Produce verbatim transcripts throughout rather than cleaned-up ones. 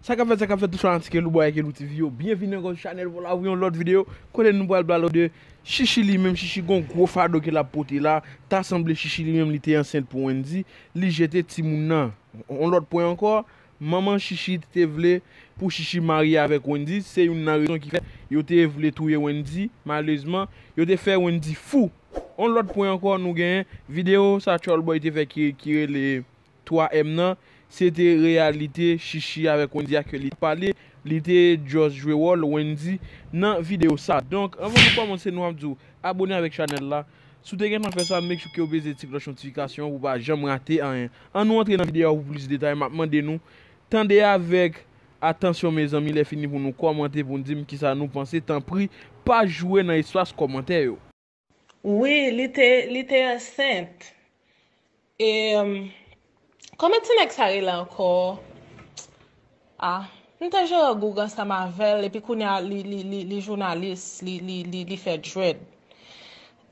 Sa k ap fèt, sa k ap fèt, tout fanatik Elouboy ak Elou T V yo, byenvini ankò sou chanèl vòla, wi, yon lòt videyo, kote nou pral pale de Chichi li menm. Chichi gon gwo fado ke l ap pote la, ta sanble Chichi li menm li te ansent pou Wendy, li jete timoun nan. Yon lòt pwen ankò, manman Chichi te vle pou Chichi marye avèk Wendy, se youn nan rezon ki fè yo te vle touye Wendy, malerezman, yo te fè Wendy fou. Yon lòt pwen ankò, nou genyen videyo sa Trouble Boy te fè ki, ki rele twa M nan, se te reyalite Chichi avèk Wendy a ke li t ap pale, li te just jwe wòl Wendy nan videyo sa. Donk, anvan nou kòmanse, nou ap di w abòne avèk chanèl la. Si w te gentan fè sa, make sure ke w peze ti klòch notifikasyon an pou w pa janm rate anyen. Ann nou antre nan videyo a pou plis detay, m ap mande nou tande avèk atansyon, mezanmi, lè fini pou nou kòmante, pou n di m kisa nou panse, tanpri, pa jwe nan espas kòmantè yo. Wi, li te, li te ansent. E, um, kòman ti nèg sa rele ankò? Ah, m te jere Google ansanm avè l, epi kounye a li, li, li, li jounalis, li, li, li, li fè dread.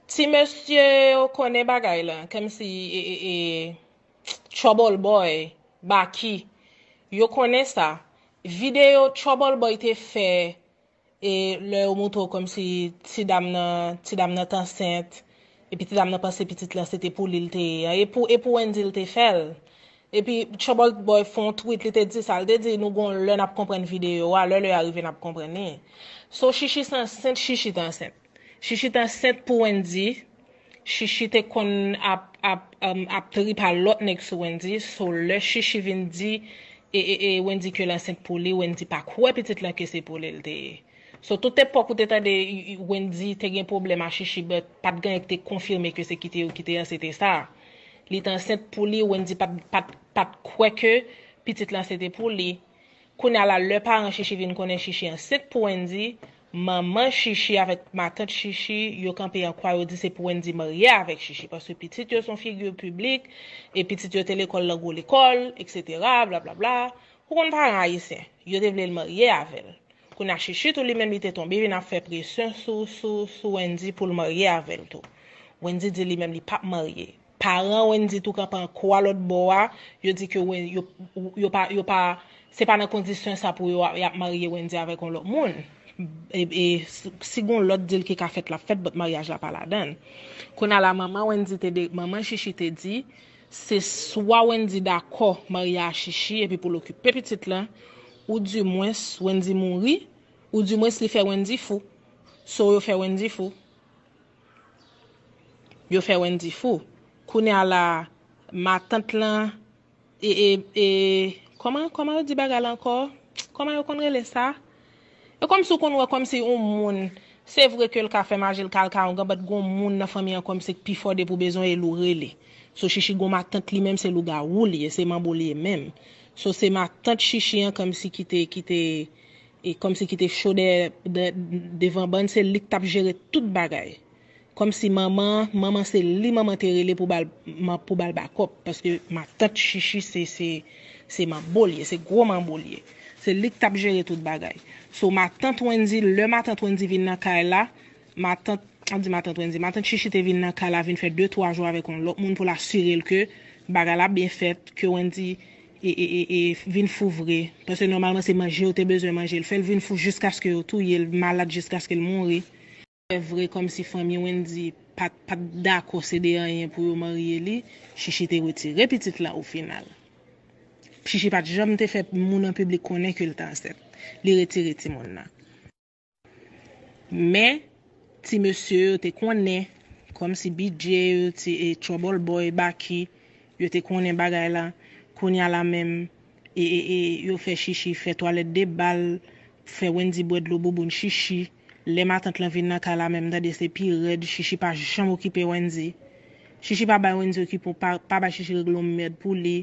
Ti mesye yo konnen bagay la, kòmsi, e, e, e, Trouble Boy, Baky, yo konnen sa. Videyo Trouble Boy te fè, e lè yo montre w kòmsi ti dam nan, ti dam nan t ansent, epi ti dam nan panse pitit lan se te pou li l te ye an, e pou, e pou Wendy l te fè l. Epi Trouble Boy fè yon tweet, li te di sa, li te di nou gon lè n ap konprann videyo a, lè lè a rive n ap konprann li. So Chichi se ansent, Chichi te ansent. Chichi te ansent pou Wendy. Chichi te konn ap, ap, um, ap trip a lòt nèg sou Wendy. So, lè Chichi vin di e, e, e Wendy ke l ansent pou li, Wendy pa kwè pitit lan ke se pou li l te ye. So, tout epòk ou te tande i- i- Wendy te gen pwoblèm a Chichi, but pa t gen anyen ki te konfime ke se kite yo ki te ansent, se te sa. Li te ansent pou li, Wendy pa t, pa t, pa t kwè ke pitit lan se te pou li. Kounye a la, lè paran Chichi vin konnen Chichi ansent pou Wendy, manman Chichi avèk matant Chichi, yo kanpe an kwa, yo di se pou Wendy marye avèk Chichi, paske pitit yo se yon figi piblik, e pitit yo te lekòl nan gwo lekòl, et cetera, blablabla. Ou konn paran ayisyen, yo te vle l marye avè l. Kounye a Chichi tou li menm li te tonbe vin ap fè presyon sou, sou, sou Wendy pou l marye avè l tou. Wendy di li menm li p ap marye. Paran Wendy tou kanpe an kwa lòt bò a, yo di ke Wen- yo, yo pa, yo pa, se pa nan kondisyon sa pou yo y ap marye Wendy avèk yon lòt moun. E, e si, si gon lòt deal ki ka fèt, l ap fèt, but maryaj la pa ladan l. Kounye a la, manman Wendy te de, manman Chichi te di, se swa Wendy dakò marye a Chichi epi pou l okipe pitit lan, ou dimwens Wendy mouri, ou dimwens li fè Wendy fou. So yo fè Wendy fou. Yo fè Wendy fou. Kounye a la, matant lan, e, e, e, kòman, kòman yo di bagay la ankò? Kòman yo konn rele sa? E kòmsi w konn wè kòmsi yon moun, se vre ke l ka fè maji, l ka al ka ongan, but gon moun nan fanmi an kòmsi k pi fò depi w bezwen Elou rele. So Chichi gon matant li menm se lougawou li ye, se manbo li ye menm. So se matant Chichi an kòmsi ki te, ki te, e kòmsi ki te cho dèyè, dè- devan bann, se li k t ap jere tout bagay. Kòmsi manman, manman se li manman te rele pou ba l, man- pou ba l bakòp, paske matant Chichi se, se, se manbo l ye, se gwo manbo l ye. Se li k t ap jere tout bagay. So matant Wendy, lè matant Wendy vin nan kay la, matant, an di matant Wendy, matant Chichi te vin nan kay la, vin fè de twa jou avèk yon lòt moun pou l asire l ke bagay la byen fèt, ke Wendy e, e, e, e vin fou vre. Paske nòmalman se manje yo te bezwen manje l. Fè l vin fou jiskaske yo touye l, malad jiskaske l mouri. Se vre kòmsi fanmi Wendy pa t, pa t dakò sede anyen pou yo marye li, Chichi te retire pitit la ofinal. Chichi pa t janm te fè moun an piblik konnen ke l te ansent. Li retire timoun nan. Men, ti mesye yo te konnen, kòmsi B J yo, ti, e, Trouble Boy, Baky, yo te konnen bagay la. Kounye a la menm, e, e, e, yo fè Chichi fè twalèt de bal, fè Wendy bwè dlo bouboun Chichi. Lè matant lan vin nan kay la menm, m tande se pi rèd, Chichi pa janm okipe Wendy. Chichi pa bay Wendy okipe, pa, pa bay Chichi regle yon mèd pou li.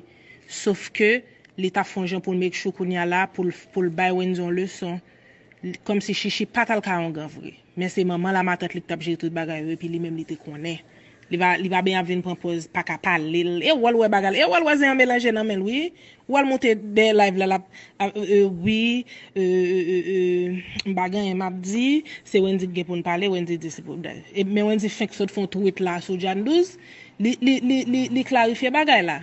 Sof ke li t ap fè yon jan pou l make sure kounye a la, pou l, pou l bay Wendy yon leson. Kòmsi Chichi pa t al ka ongan vre. Men se manman la matant li k t ap jere tout bagay yo, epi li menm li te konnen. Li pa, li pa byen ap vin pran pòz pa ka pale l. E w al wè bagay la. E w al wè zen an melanje nan men l, wi. W al monte dèyè live la, l ap, a, e, e, wi, e, e, e, e, m pa gen anyen m ap di, se Wendy k gen pou n pale, Wendy di se pou, e, men Wendy fenk sot fè yon tweet la sou Jan douz, li, li, li, li, li klarifye bagay la.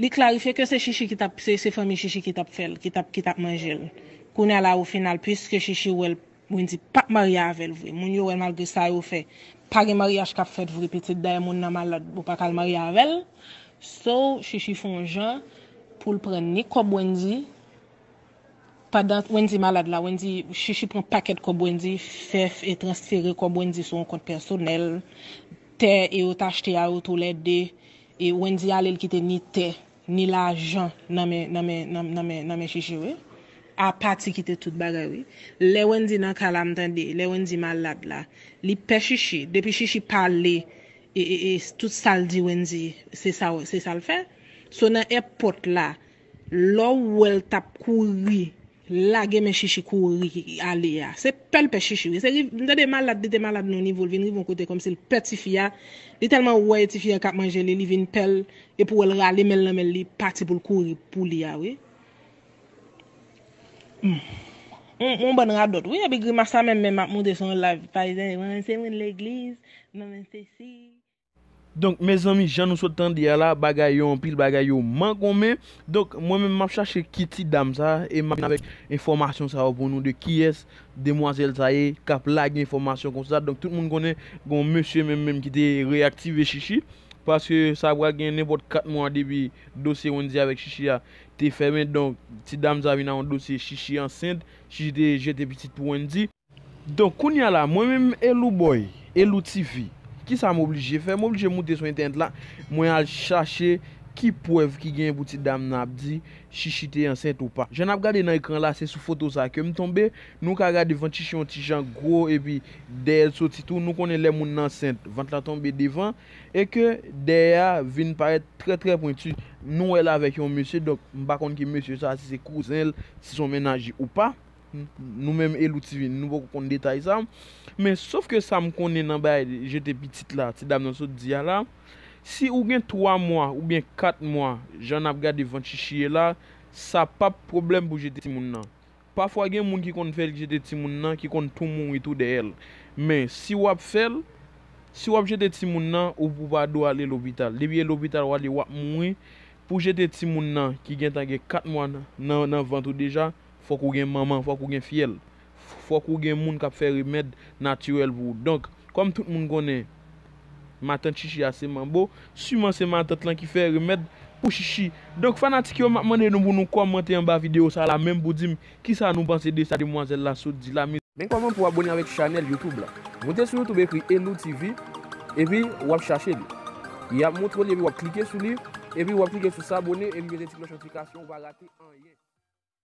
Li klarifye ke se Chichi ki t ap, se, se fanmi Chichi ki t ap fè l, ki t ap, ki t ap manje l. Kounye a la, o final, piske Chichi wè l, Wendy p ap marye avè l vre. Moun yo wè malgre sa yo fè, pa gen maryaj k ap fèt vre, pitit dayè moun nan malad, ou pa ka al marye avè l. So, Chichi fè yon jan pou l pran ni kòb Wendy, pandan Wendy malad la, Wendy, Chichi pran pakèt kòb Wendy, fè, e transfere kòb Wendy sou yon kont pèsonèl, tè e yo t achte a yo toulède, e Wendy ale l kite ni tè, ni lajan nan men, nan men, nan, nan men, nan men Chichi, wi. Apa ti kite tout bagay, wi. Lè Wendy nan ka la, m tande, lè Wendy malad la, li pè Chichi. Depi Chichi pale, e, e, e, tout sa l di Wendy, se sa, se sa l fè. So, nan èpòt la, lè w wè l t ap kouri, lage men Chichi kouri ale a. Se pè l pè Chichi, wi. Se riv-, m tande malad, li te malad nan yon nivo, l vin rive yon kote kòmsi l pè tifi a. Li tèlman wè tifi a k ap manje li, li vin pè l, epi w wè l rale men l nan men l, li pati pou l kouri pou li a, wi. Hmm. On, on bann radòt, wi, epi grimas sa menm, menm ap moute sou yon live. Pa egzanp, mwen se moun legliz, mwen se si. Donk, mezanmi, jan nou sot tande a la, bagay yo anpil, bagay yo mangonmen. Donk, mwen menm, m ap chache ki ti dam sa, e m ap vin avèk enfòmasyon sa yo pou nou de kiyès demwazèl sa ye, k ap lage enfòmasyon konsa. Donk, tout moun konnen, gen yon mesye menm, menm ki te reyaktive Chichi, paske sa pral gen nenpòt kat mwa depi dosye Wendy avèk Chichi a te fèmen. Donk, ti dam sa vin ak yon dosye Chichi ansent, Chichi te jete pitit pou Wendy. Donk, kounye a la, mwen menm, Elou Boy, Elou T V, kisa m oblije fè? M oblije moute sou entènèt la, mwen al chache ki prèv ki genyen pou ti dam nan ap di Chichi te ansent ou pa. Jan n ap gade nan ekran la, se sou foto sa ke m tonbe. Nou ka gade vant Chichi yon ti jan gwo, epi dèyè l soti tou. Nou konnen lè moun nan ansent, vant lan tonbe devan, e ke dèyè a vin parèt trè, trè pwenti. Nou wè l avèk yon mesye, donk m pa konn ki mesye sa, si se kouzen l, si se yon mennaj li ou pa. Nou menm Elou T V, nou poko konn detay sa. Men sof ke sa m konnen nan bagay jete pitit la, ti dam nan sot di a la, si ou gen twa mwa oubyen kat mwa, jan n ap gade vant Chichi ye la, sa p ap pwoblèm pou jete timoun nan. Pafwa gen moun ki konn fè l jete timoun nan, ki konn tou mouri tou dèyè l. Men si w ap fè l, si w ap jete timoun nan, ou, ou pa dwe ale lopital. Depi e lopital w ale, w ap mouri. Pou jete timoun nan ki gentan gen kat mwa nan, nan, nan vant ou deja, fòk ou gen manman, fòk ou gen fiyèl. Fòk ou gen moun k ap fè remèd natirèl pou ou. Donk, kòm tout moun konnen, matant Chichi a se manbo, siman se matant lan ki fè remèd pou Chichi. Donk, fanatik yo, m ap mande nou pou nou kòmante anba videyo sa la menm pou di m kisa nou panse de sa demwazèl la sot di la. Men kòman pou abone avèk chanèl YouTube la? Moute sou YouTube, ekri Elou T V, epi w ap chache li. Y ap montre w li, epi w ap klike sou li, epi w ap klike sou s'abonner, epi mete ti klòch notifikasyon, ou pa rate anyen.